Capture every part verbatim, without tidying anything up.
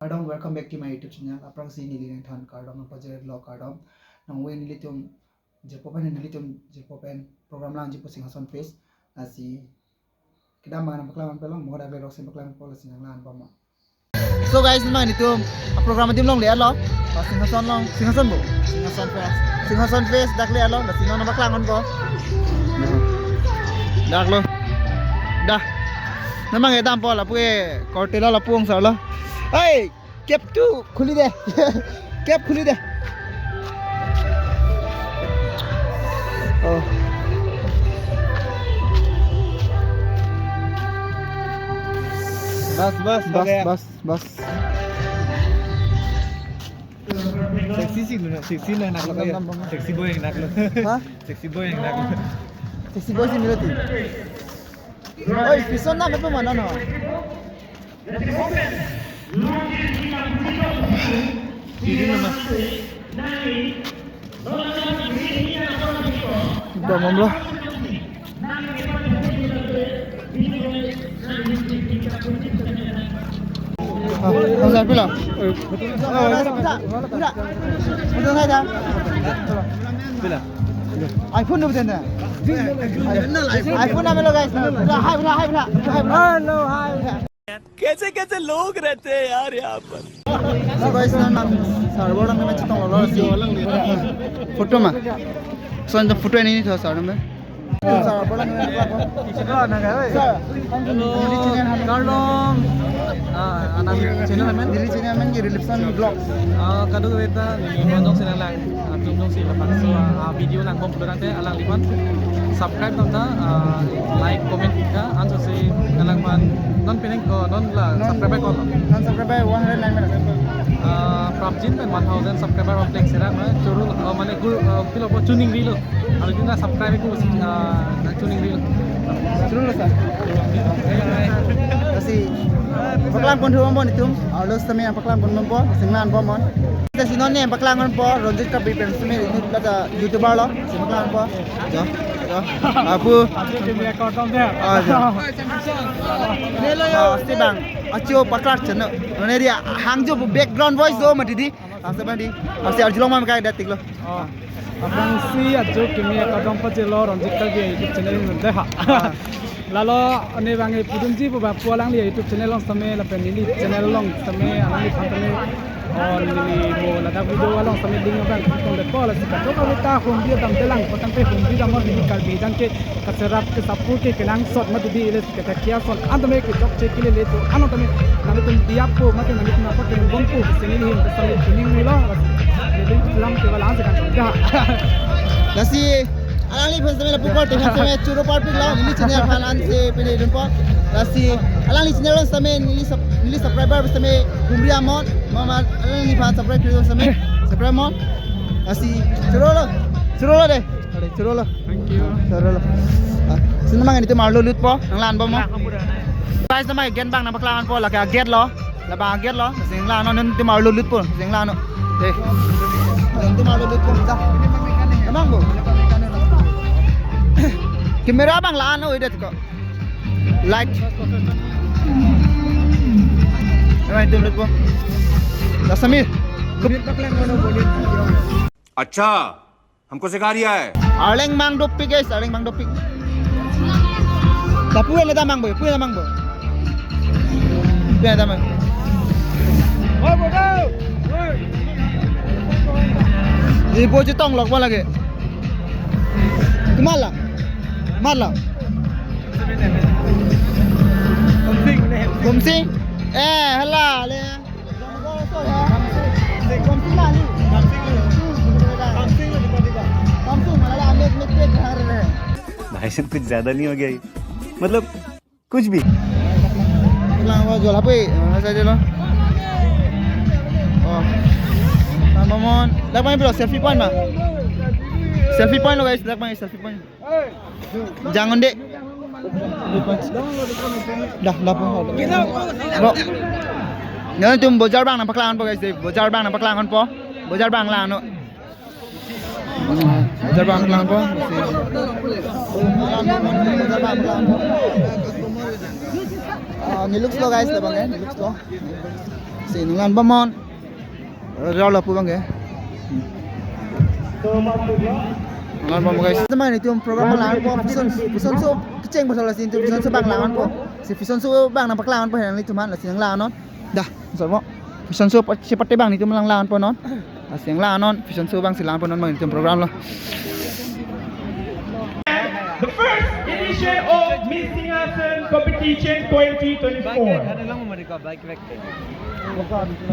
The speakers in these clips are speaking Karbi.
Kardom, welcome back to my YouTube channel. Aphrangsi neli nangthan kardom nangpajirlo, kardom. Nangve nelitum jirpo pen, nelitum jirpo pen program langji pu Singhason Fest. Lasi kedam abang nangpaklang pelo, mo dak le roksi paklang pelo, lasi nanglang bom. So guys, nang nelitum a program adim longle-etlo. Pas Singhason along, Singhason bo. Singhason Fest. Singhason Fest dak le-etlo, lasi non nangpaklang ponpo. Dak lo. Dah. Nang kedampo lapu ke korte lo, lapu angsarlo. Hey! Cap tu khuli de. Cap khuli de. Oh. Bas, bas, bas, bas, bas. Sexy si, sexy lo, enak lo ya. Sexy boy enak lo. Ha? Sexy boy enak lo. Sexy boy si milo ti. Oi, pison na mepo mana no? Damam lo. Ah, ang sabi lang. Pura, pura. Pura, pura. Pura. iPhone na betul na? iPhone na melo guys. Pura, hi, pura, hi, pura. Pura, hi, pura. Hello, hi. कैसे कैसे लोग रहते हैं यार यहाँ पर। So guys, nang nang sarbor nang me chetong lo si. Photo ma. So nang photo ini tho sar nang. Sarbor nang me. Sir, nang me. Hello, kardom. Ah, anan channel amen? Neli channel amen ke Reliefson Vlogs. Ah, kadokave ta neli bonjong channel lang. Atum jongsi labangso, ah, video langbom pulo tangte alangliphan subscribe damtha, ah, like, comment pitha, ansi alangliphan non penang ko, non la, non subscribe ko. Non subscribe one hundred nine minutes. Ah, prapjin pen one thousand subscriber of plek serak ma, choro, ah, mane gur, ah, pilo po chuning rilo. Alo din na subscribe ko, ah, chuning rilo. Choro lo sir. Lasi paklang pon thu bom nelitum. Arlo sitame paklang pon bom, singlang bom non. Lasi non ne paklang ponpo, Ronjit Karbi pen sitame, ini kata YouTuber lo, si paklang ponpo. Jo, jo. Apu. Ajo kemi akor tom de. Ah, jo. Nelo yo. Ah, si bang. Acho paklang channel. None dia hangjo background voice do mati di. Asa bang di. Asa arjulong ma kai datik lo. Oh. Aphrangsi ajo kemi akardom pajirlo Ronjit Karbi YouTube channel nang de ha. Ah. Lalo ne bang pudunji pu ba pu alangli YouTube channel along sitame lapen neli channel along sitame alangliphan tame, oh, neli mo ladak video along sitame link abang kung de ko, lasi kadokave ta humbi damdelang, ko tangte humbi dam neli Karbi jang ke kaserap kesapur ke kenangsot mati di, lasi kata kia son an tame kechokche kelele atum an tame nanglitum diya po mati, nanglitum apa ke bom po, sini hin kesali kuning ni lo, lasi neli lam ke balang sekan dah. Lasi alangliphan sitame lapu korte aphan sitame choro parpik lo, neli channel aphan ansi pine dunpo. Lasi alangli channel along sitame neli sub-, neli subscriber sitame humri amon, mama alangliphan subscribe kiri sitame, subscribe mon. Lasi choro lo, choro lo de. Are, choro lo. Thank you. Choro lo. Ah, sini mang nelitum arlo lutpo, nanglang bom mo. Guys, nang me gate abang nangpaklang ponpo, lake gate lo. Labang gate lo, singlang non, nelitum arlo lutpo, singlang non. Eh. Nelitum arlo lutpo, ta. Emang bo. Camera abang lang non, ida ko. Light. Emang nelitum lutpo. Lasamir. अच्छा, हमको सिखा रिया है। Arleng mang dopik guys, arleng mang dopik. Ta pu ne ta mang bo, pu ne ta mang bo. Pu ne ta mang. Ipo chetong lok ba lake. Kumala. Mala. Kumsing. Eh, hala le. भाई साहब, कुछ ज्यादा नहीं हो गया ये? मतलब, कुछ भी। Lang wa jol hapoi, mana saja lo. Oh. Sama mon. Dak main bro, selfie point ma. Selfie point lo guys, dak main selfie point. Jangan dek. Dah, dah po. Bro. Nelitum bojar abang nangpaklang ponpo guys, de. Bojar abang nangpaklang ponpo. Bojar abang lang non. Bojar abang lang ponpo. Ah, ne looks lo guys, labang eh, ne looks lo. Si nanglangbom non. Rau lapu abang ke. Nanglangbom, guys. Teman, itum program langpo, fashion, fashion show kecheng pasal lasi itum fashion show abang langpo. Si fashion show abang nangpaklang-onpo, nanglitum aphan lasi nanglang non. Dah, sorbo. Fashion show pa-, si pate abang itum nanglang-onpo non. Lasi nanglang non, fashion show abang si langpo non abang itum program lo. The first edition of Miss Singhasan Competition twenty twenty-four.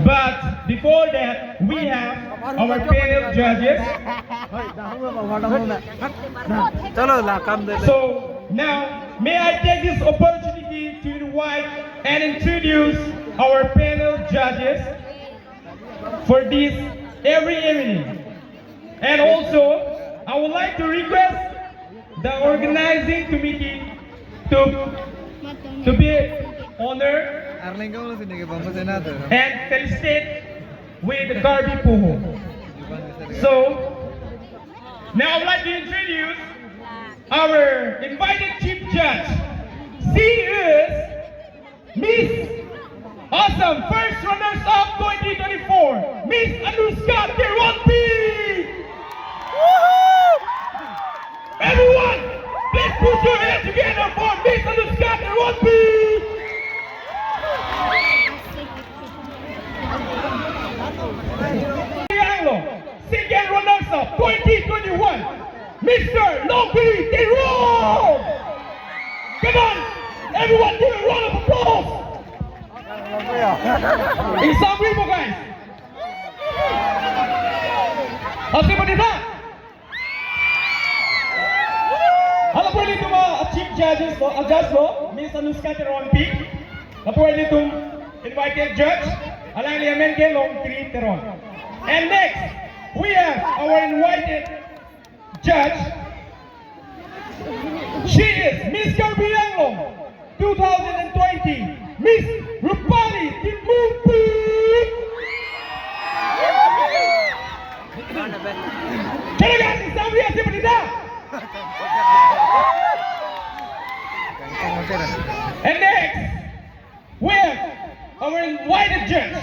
But before that, we have our panel judges. Chalo, la kam de. So now, may I take this opportunity to invite and introduce our panel judges for this every evening. And also, I would like to request the organizing committee to, to be honored Arlengkong lo sini ke bangko senator. And felicitate with the Karbi Puho. So, now I would like to introduce our invited chief judge. She is Miss Assam first runners-up twenty twenty-four, Miss Anushka Teronpi. Everyone, please put your hands together for Miss Anushka Teronpi. Anglo, second runners-up twenty twenty-one, Mister Longkiri Teron. Come on, everyone give a round of applause. Isam ribo, guys. Asi bonita. Halapu ilitum a chief judges lo, a judge lo, Miss Anushka Teronpi. Lapu ilitum invited judge, alangli amen ke Longkiri Teron. And next, we have our invited judge. She is Miss Karbi Anglong two thousand and twenty, Miss Rupali Timungpi. Chalo guys, isam ri asi bonita. And next, we have our invited judge.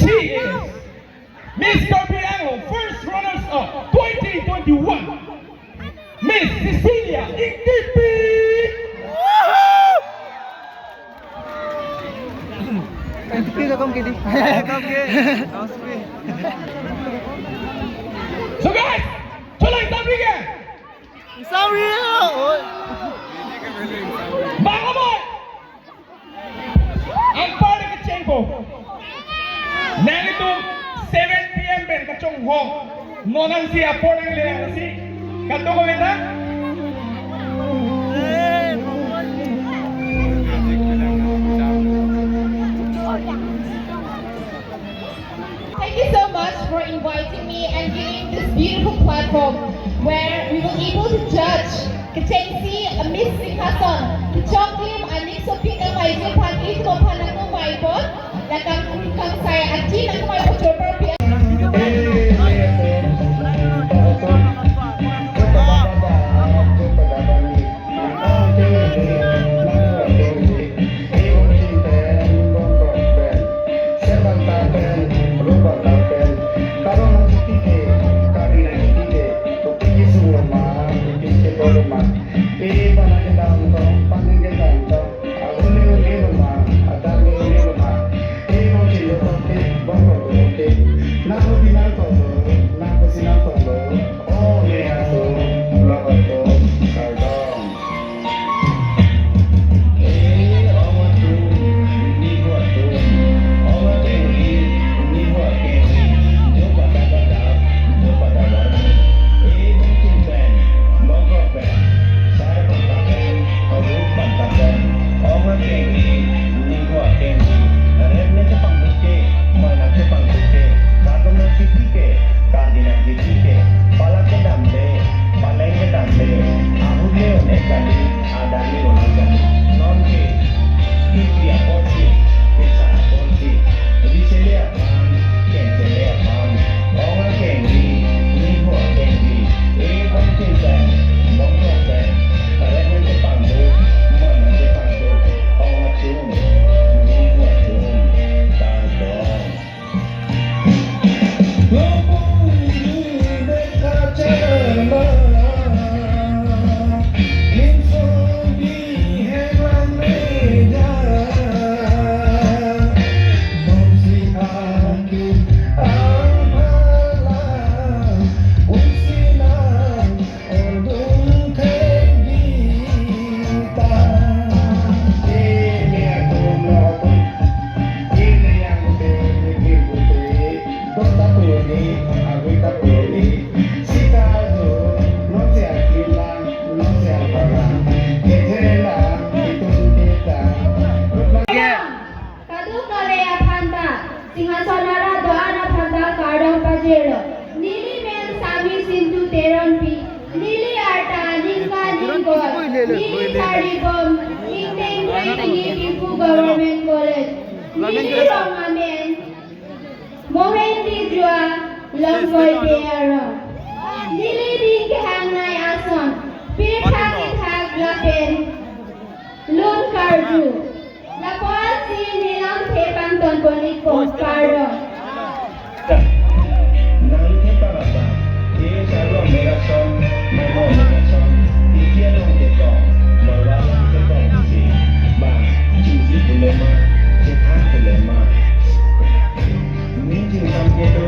She is Miss Karbi Anglong first runners-up twenty twenty-one, Miss Cecilia Ingtipi. Ingtipi lo, kom kidi. Kom ke. So guys, chalo isam ri ke. Isam ri. Bang aboy. Anpar kechengpo. Nanglitum seven P M pen kachongho. Non nangsi apor nangle nangsi. Kato ko beta? Thank you so much for inviting me and giving this beautiful platform where we were able to judge kechengsi a Miss Singhasan, kechonglim anik sopik amei juphan ik ko phan nangkong maipon, lakam kung kangsai aji nangkong maipon chorpar pi. Agui ta peri, sita jo, non se akilang, non se aparang, kethe lang, itum kita. Kadokave aphanta, Singhason arat do-an aphanta kardom pajirlo. Neli men Sami Sintu Teronpi, neli arta ningkan ingkoi, neli saribom, ingteng ingteng Diphu Government College. Neli rong amen Mohen Tijua Longkoi Bey arong. Neli ning kehangnei ason, pirtha kethak lapen lun karju. Lapuan si neli lamthe pangton pon-ikpo, kardom. Nangke paraba, e salo merason, mano merason, ikia long ketong, marwa long ketong si, bang, chuji pulema, chethan pulema. Ni jingsam kedo,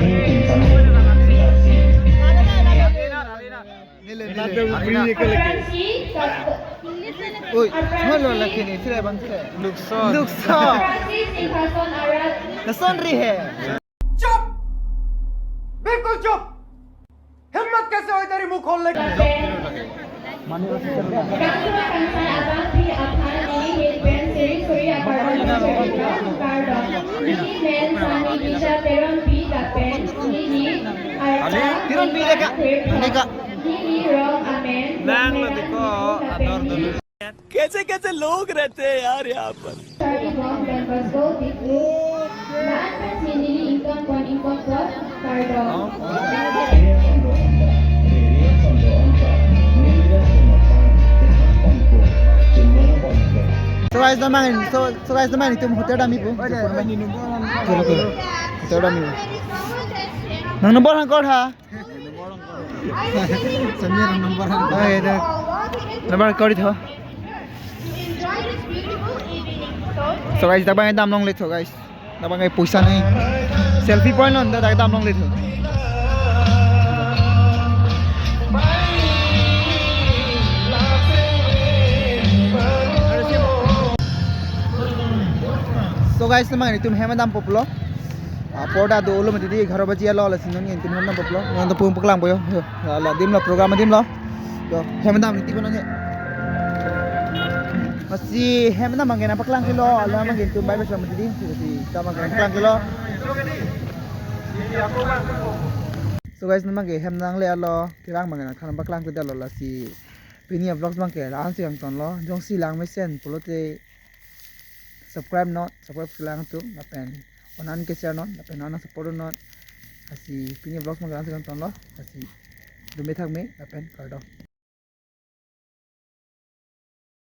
ni jingsam kedo, lasi. Nile, nile. Aphrangsi, Oi, halo lagi ni, sira bang sira. Lukson. Lukson. Aphrangsi Singhason arat. Lason ri he. चुप! बिल्कुल चुप! हिम्मत कैसे हुई तेरी मुंह खोलने की? Kangsai abang pi aphan neli hin pen seri suri akardom pajirlo, kardom. Neli men Sami Gija Teronpi lapen neli arta Teronpi deka. Deka. Neli rong amen Nang lo deko, ador dulu. Kaise kaise log rehte hain yaar yahan par? Saribom Don Bosco Diphu. La-an pensi neli ingtonpon ingtonpon, kardom. So guys, namang, so, so guys, namang itum hotel damji pu. Hotel damji pu. Nang number hang kor ha. Samir number hang. Ai, dah. Number kor itu. So guys, dak abang dam longle tho guys. Dak abang poisa nai. Selfie point lo, dak dam longle tho. So guys, namang itum hem dampo pulo. Ah, porda do ulo mati di, egharo baji alo, lasi non itum hem dampo pulo. Non to pung paklang po yo. Yo, la, la, adim lo, program adim lo. Yo, hem dam niti po non he. Lasi hem dam abang ke nang paklang kelo, alo abang ke itum bai bai mati di. Lasi ta abang ke nang paklang kelo. So guys, namang ke hem nangle alo, kerang abang ke nang than paklang kelo, lasi pini a-vlogs abang ke la-an si kangton lo, jongsi lang mesen pulote subscribe non, subscribe kelang atum, lapen onan ke share non, lapen onan support non. Lasi pini vlogs abang ke la-an si kangton lo, lasi dome thakme, lapen kardom.